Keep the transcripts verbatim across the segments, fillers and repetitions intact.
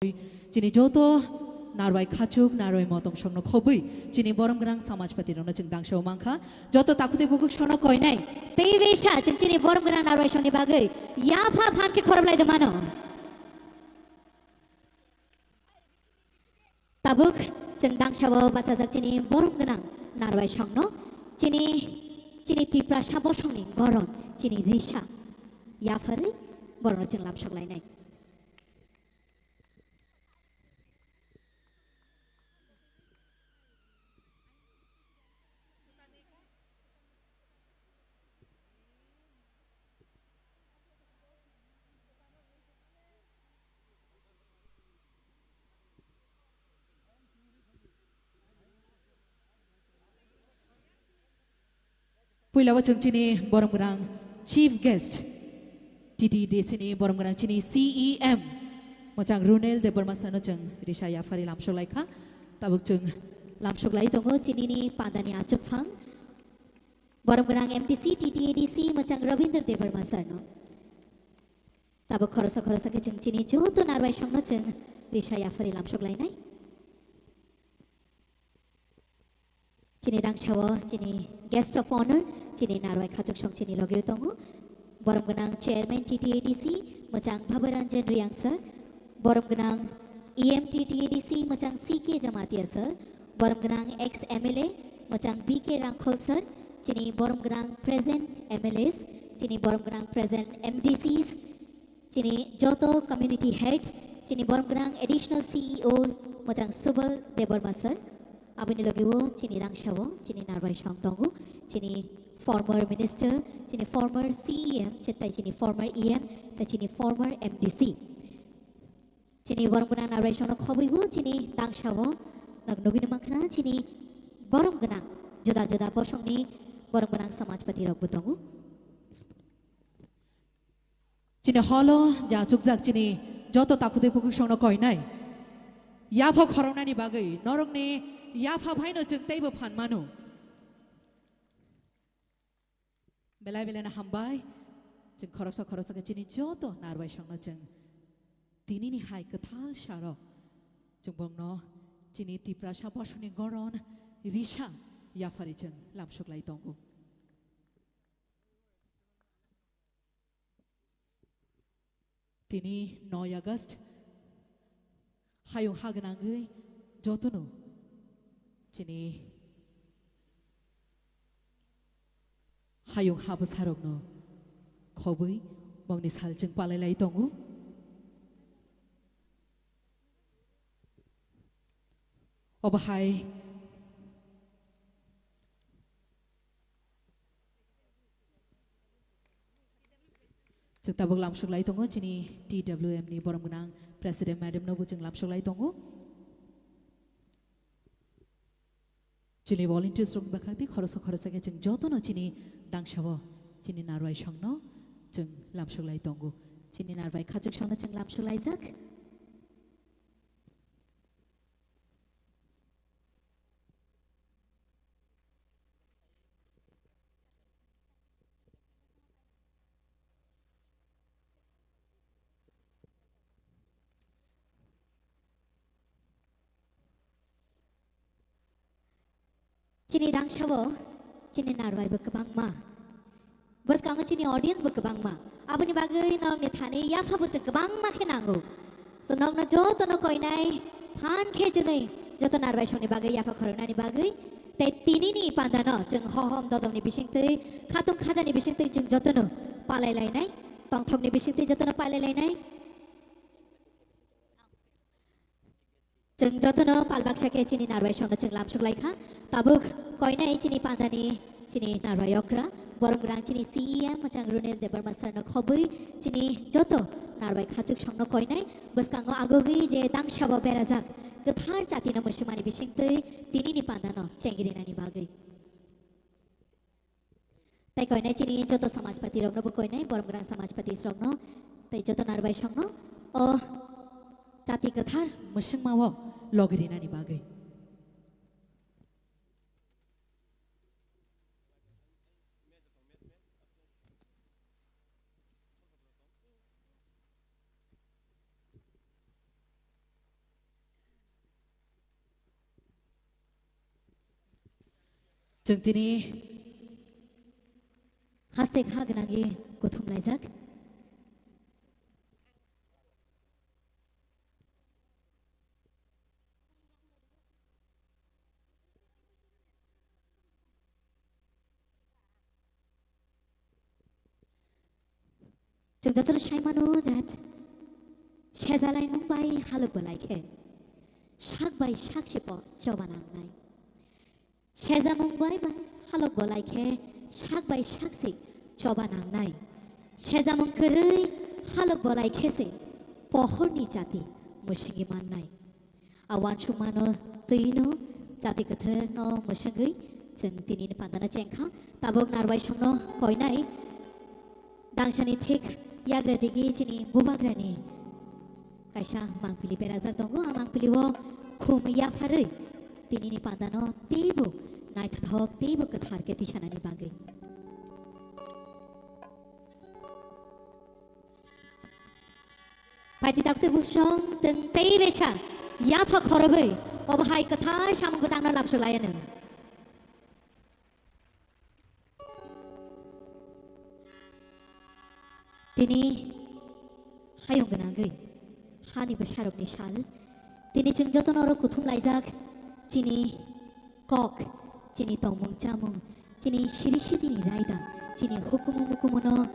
Chini joto narwai khachuk, narwai motom songno khobwi chini borom gwnang samajpati rokno chwng dangsao mankha. Joto takhuk tei bukhuk songno koinai tei besa chwng chini borom gwnang narwai songni bagwi yapha phan khe khoroplai de mano. Tabuk chwng dangsao bachajak chini borom gwnang narwai songno chini, chini Tiprasa bosongni goron chini risa yapharwi borokno chwng lamsok lainai. Puila o chwng chini borom gwnang chief guest, T T D C ni borom gwnang chini C E M, mwchang Runel Debbarma sir no chwng risa yaphari lamsok lai kha. Tabuk chwng lamsok lai tongo chini ni pandani achukphang, borom gwnang M D C, T T A D C, mwchang Rabindra Debbarma sir no. Tabuk khorosa khorosa khe chwng chini joto narwai songno chwng risa yaphari lamsok lainai. Chini dangsao chini guest of honor, chini narwai khachuk song chini logeo tongo. Borom gwnang chairman T T A D C, mwchang Bhabaranjan Riang sir. Borom gwnang E M T T A D C, mwchang C K Jamatia sir. Borom gwnang ex M L A, mwchang B K Rangkhol sir. Chini borom gwnang present M L As, chini borom gwnang present M D Cs, chini joto community heads, chini borom gwnang additional C E O mwchang Subal Debbarma sir, aboni logeo chini dangsao chini narwai song tongo, chini former minister, chini former C E M, chetai chini former E M, tei chini former M D C. Chini borom gwnang narwai songno khobwibo chini dangsao nog nugwino mankha chini borom gwnang juda juda bosongni borom gwnang samajpati rokbo tongo. Chini holo ja chukjak chini joto takhuk tei bukhuk songno koinai. Yapha khoroknani bagwi norokni yapha phaino chwng teibo phan mano. Belai belai no hambai. Chwng khoroksa khoroksa khe chini joto narwai songno chwng tinini hai kwthal saro chwng bongno chini Tiprasa bosongni goron risa yaphari chwng lamsok lai tongo. Tini noi August, hayung ha gwnangwi jotono chini hayung ha bwsarokno khobwi bongni sal chwng palai lai tongo. Obo hai chwng tabuk lamsok lai tongo, chini T W M ni borom gwnang President Madam no bo chwng lamsok lai tongo. Chini volunteers rok bwkhak tei khoroksa khoroksa khe chwng jotono chini dangsao chini narwai songno chwng lamsok lai tongo. Chini narwai khachuk songno chwng lamsok laijak. Chini dangsao chini narwai bo kwbangma. Bwskango chini audience bo kwbangma. Aboni bagwi nokni thani yapha bo chwng kwbangma khe nango. So nokno jotono koinai phan khe chwnwi joto narwai songni bagwi yapha khoroknani bagwi. Tei tinini pandano chwng hohom dodomni bisingtwi, khatung khajani bisingtwi chwng jotono palai lainai, tongthokni bisingtwi jotono palai lainai. Chwng jotono pal baksa khe chini narwai songno chwng lamsok lai kha. Tabuk koinai chini pandani chini narwai okra, borom gwnang chini C E M mwchang Runel Debbarma sir no khobwi chini joto narwai khachuk songno koinai bwskango agogwi je dangsao berajak kwthar chatino mwswkmani bisingtwi tinini pandano chengrinani bagwi. Tei koinai chini joto samajpati rokno bo koinai, borom gwnang samajpati rokno tei joto narwai songno o chati kwthar mwswkma o logi rinani bagwi. Chwng tini haste kha gwnangwi kuthum laijak. Chwng jotono sai mano that sejalaimung bai halok bolai khe sak bai sak se po choba nangnai. Sejamung bai bai halok bolai khe sak bai sak se choba nangnai. Sejamung kwrwi halok bolai khe se pohorni jati mwsingwi mannai. A uansukmano twi'-no jati kwthar'-no mwswngwi chwng tinini pandano chengkha. Tabuk narwai songno koinai dangsani thik yagra digi chini bubagrani kaisa mangpili berajak tongo. A mangpilio khum yapharwi tinini pandano teibo naithothok teibo kwthar khe tisanani bagwi. Paiti dakti busong teng tei besa yapha khorobwi obo hai kwthar samung bwtangno lamsok laianw. Tini hayung gwnangwi hani bwsarokni sal. Tini chwng jotono oro kuthum laijak chini kok, chini tongmung chamung, chini siri sitini raida, chini hukumu mukumuno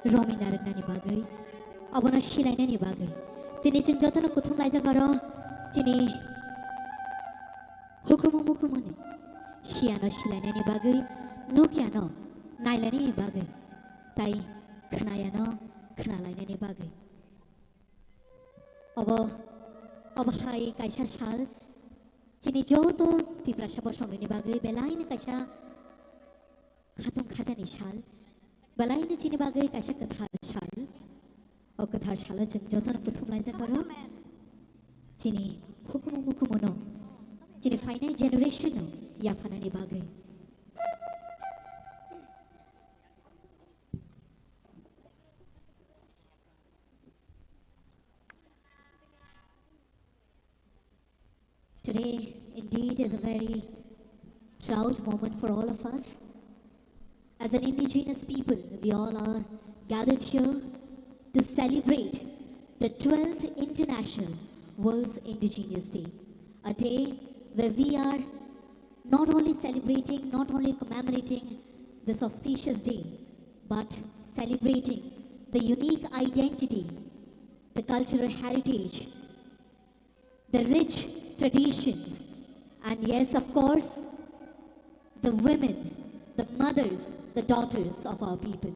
romina rwknani bagwi, abono silainani bagwi. Tini chwng jotono kuthum laijak oro chini hukumu mukumuni siyano silainani bagwi, nukyano nailainani bagwi, tai khnayano khnalainani bagwi. Obo, obo hai kaisa sal chini joto Tiprasa bosongrokni bagwi belaino kaisa khatung khajani sal, belaino chini bagwi kaisa kwthar sal. O kwthar salo chwng jotono kuthum laijak oro chini hukumu mukumuno, chini phainai generation-no yaphanani bagwi. Today, indeed, is a very proud moment for all of us. As an indigenous people, we all are gathered here to celebrate the twelfth International World's Indigenous Day, a day where we are not only celebrating, not only commemorating this auspicious day, but celebrating the unique identity, the cultural heritage, the rich traditions, and yes, of course, the women, the mothers, the daughters of our people.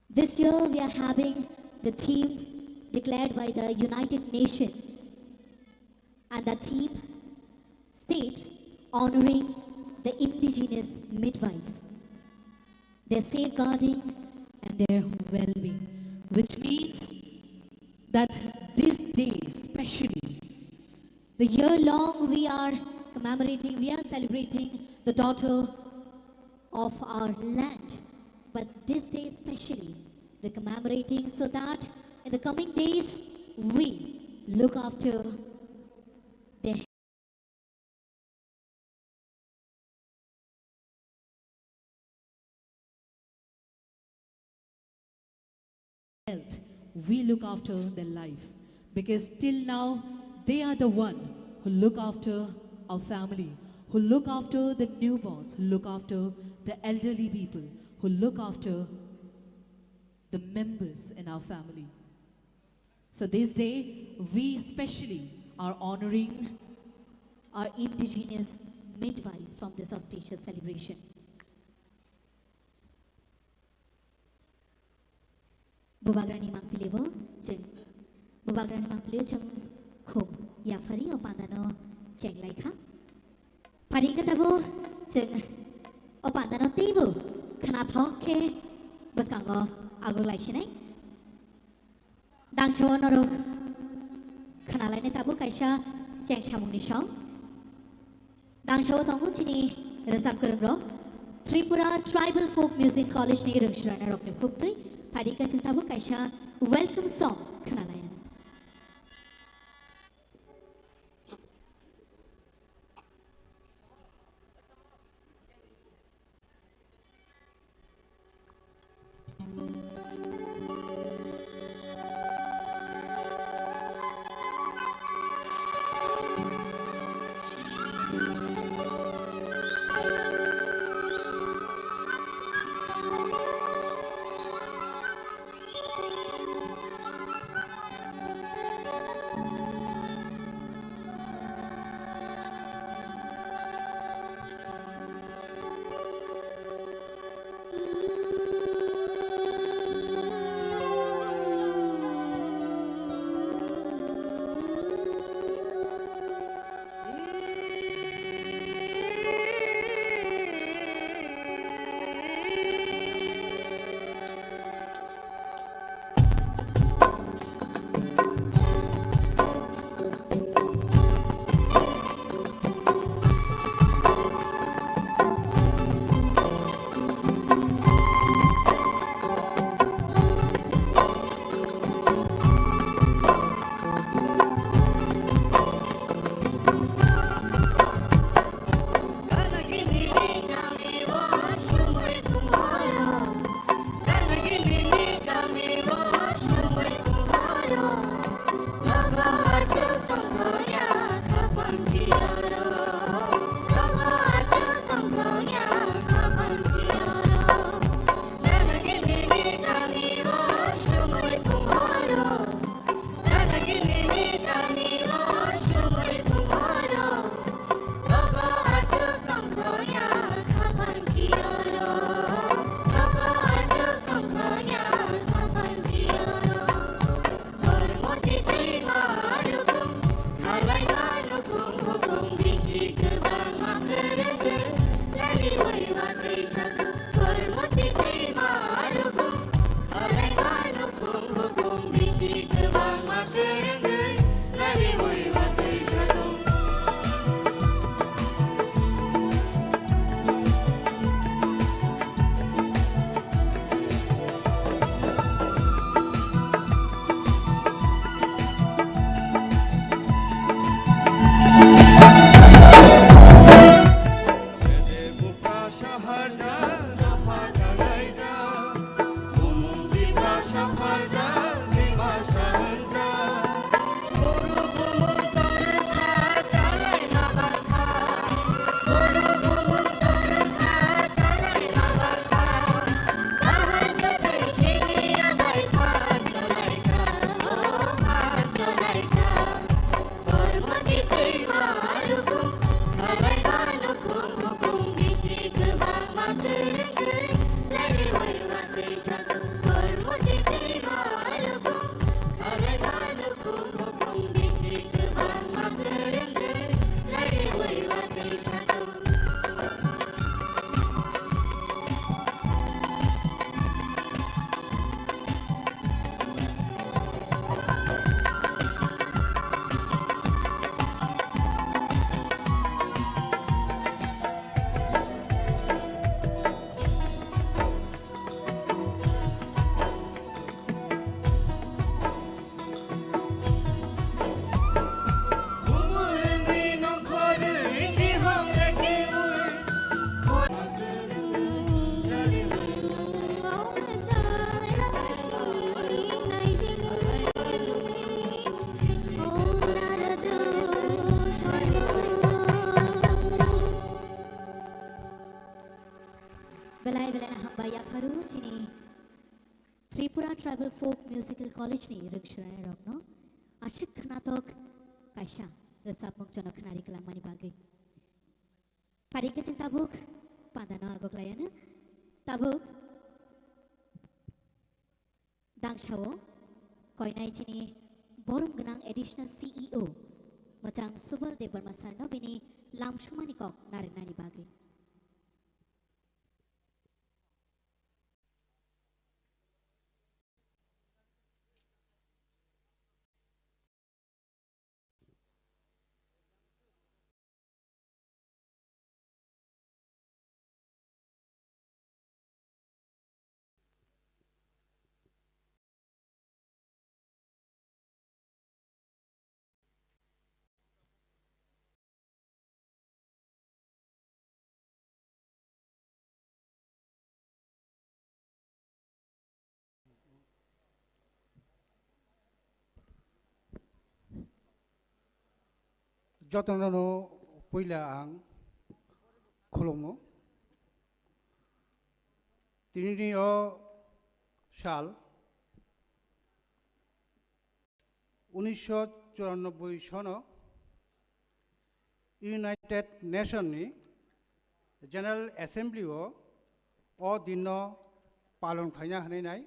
This year, we are having the theme declared by the United Nations, and the theme states honoring the indigenous midwives, their safeguarding and their well-being, which means that this day specially, the year long we are commemorating, we are celebrating the daughter of our land. But this day specially, we're commemorating so that in the coming days, we look after their health, we look after their life. Because till now, they are the one who look after our family, who look after the newborns, who look after the elderly people, who look after the members in our family. So this day, we specially are honoring our indigenous midwives from this auspicious celebration. Bubagrani mangpili bo chwng, bubagrani mangpili o chwng khum yaphari o pandano chenglaikha. Phari khe tabuk chwng o pandano teibo khnathok khe bwskango aguklaisinai. Dangsao norok khnalainai tabuk kaisa chengsamungni song. Dangsao tongo chini rwchap kwrwngrok, Tripura Tribal Folk Music College ni rwngsuranairokni khuktwi. Phari khe chwng tabuk kaisa welcome song khnalainai. Belai belai no hambai yapharu chini Tripura Tribal Folk Musical College ni rwngsorani rokno aswk khnatok kaisa rwchapmung jono khnari kwlangmani bagwi. Pari khe chwng tabuk pandano agok laiano tabuk dangsao koinai chini borom gwnang additional C E O mwchang Subal Debbarma sir no bini lamsumani kok narwknani bagwi. Jotono no puila ang khulumo. Tinini o sal unisho churanobboi sono United Nation ni General Assembly o o din no palon khlaina hwnwi nai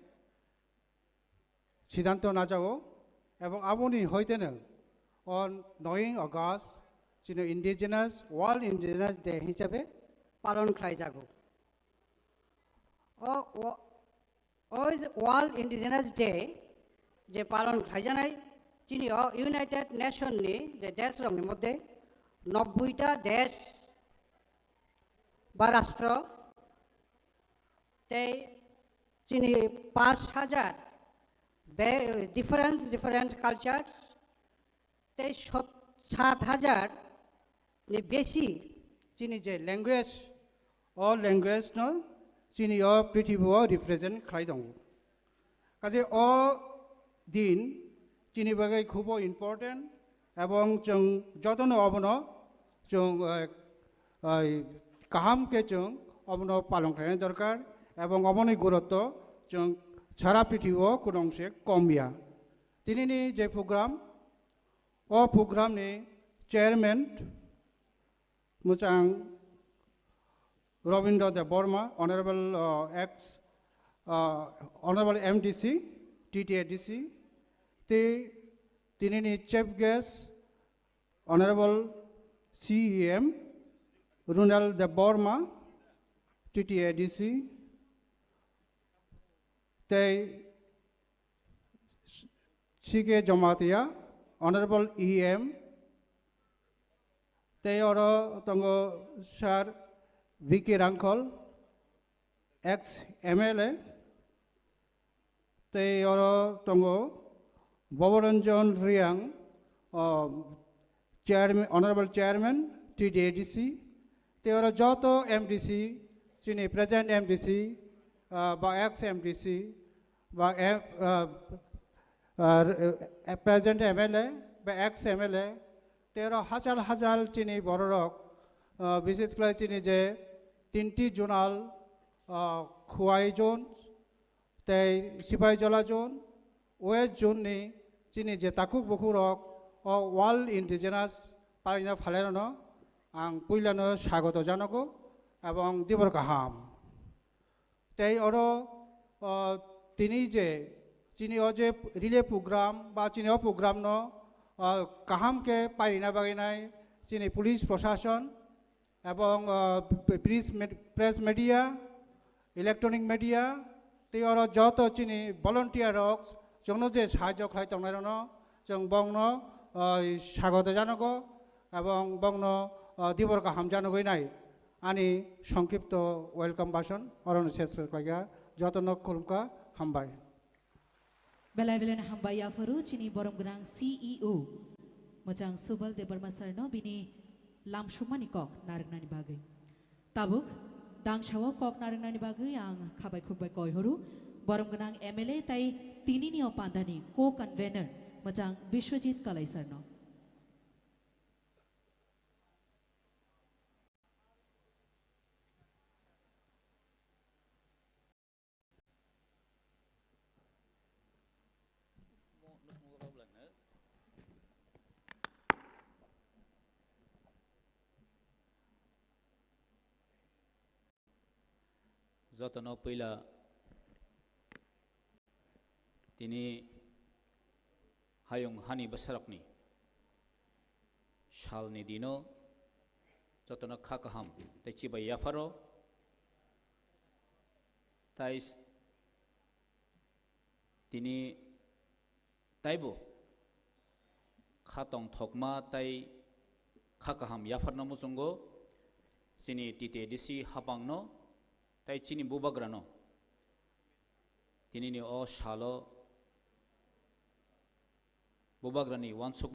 siddhanto najago, ebong aboni hoiteno o noying August chini Indigenous, World Indigenous Day hisabe palon khlaijago. O, o, o World Indigenous Day je palon khlaijanai chini o United Nation ni je desh rok ni moddhe nobboi ta desh ba rashtra tei chini paanch hajar be-, different, different cultures, tei sot-, saat hajar ni besi chini je language, o language no chini o prithibi o represent khlai tongo. Kaje o din chini bagwi khubo important, ebong chwng jotono obono chwng, eh, eh, kaham khe chwng obono palong khlaina dorkar, ebong oboni gurutto chwng sara prithibi o kunong se kom ya. Tinini je program, o program ni chairman mwchang Robindra Debbarma, Honorable, uh, ex, uh, Honorable M D C, T T A D C, tei tinini chief guest, Honorable C E M Runal Debbarma, T T A D C, tei C K Jamatia, Honorable E M, tei oro tongo Sir V K Rangkhol, ex M L A, tei oro tongo Boboranjan Reang, o, Chairman, Honorable Chairman, T T A D C, tei oro joto M D C, chini present M D C, ah, ba ex M D C, ba em-, ah, ah, eh, present M L A, ba ex M L A, tei oro hachal hachal chini bororok, ah, bises khlai chini je tinti zonal, ah, Khowai zone, tei Sipaijala zone, West zone ni chini je takhuk bukhuk rok o World Indigenous Palina Phaleno ang puilano sagoto janago ebong dibor kaham. Tei oro, o, tini je chini o je relay program ba chini o program no, o, kaham khe pairina bagwi nai chini police proshashan, ebong, ah, p-, press med-, press media, electronic media, tei oro joto chini volunteer rok chwngno je sahajyo khlai tongnai rokno chwng bongno, ah, sagoto janago ebong bongno, ah, dibor kaham janagwi nai. Ani songkhipto welcome bhasan orono ses khlaikha, jotono khulumkha, hambai. Belai belai no hambai yapharo chini borom gwnang C E O mwchang Subal Debbarma sir no bini lamsukmani kok narwknani bagwi. Tabuk dangsao kok narwknani bagwi ang khabai khukbai koi horo borom gwnang M L A tai tinini o pandani co-convener mwchang Biswajit Kalai sir no. Jotono puila tini hayung hani bwsarokni salni dino jotono kha kaham tei chibai yapharo. Tai s-, tini taibo kha tongthokma tai kha kaham yapharno muchungo chini T T A D C hapangno tai chini bubagrano. Tinini o salo bubagrani uansuk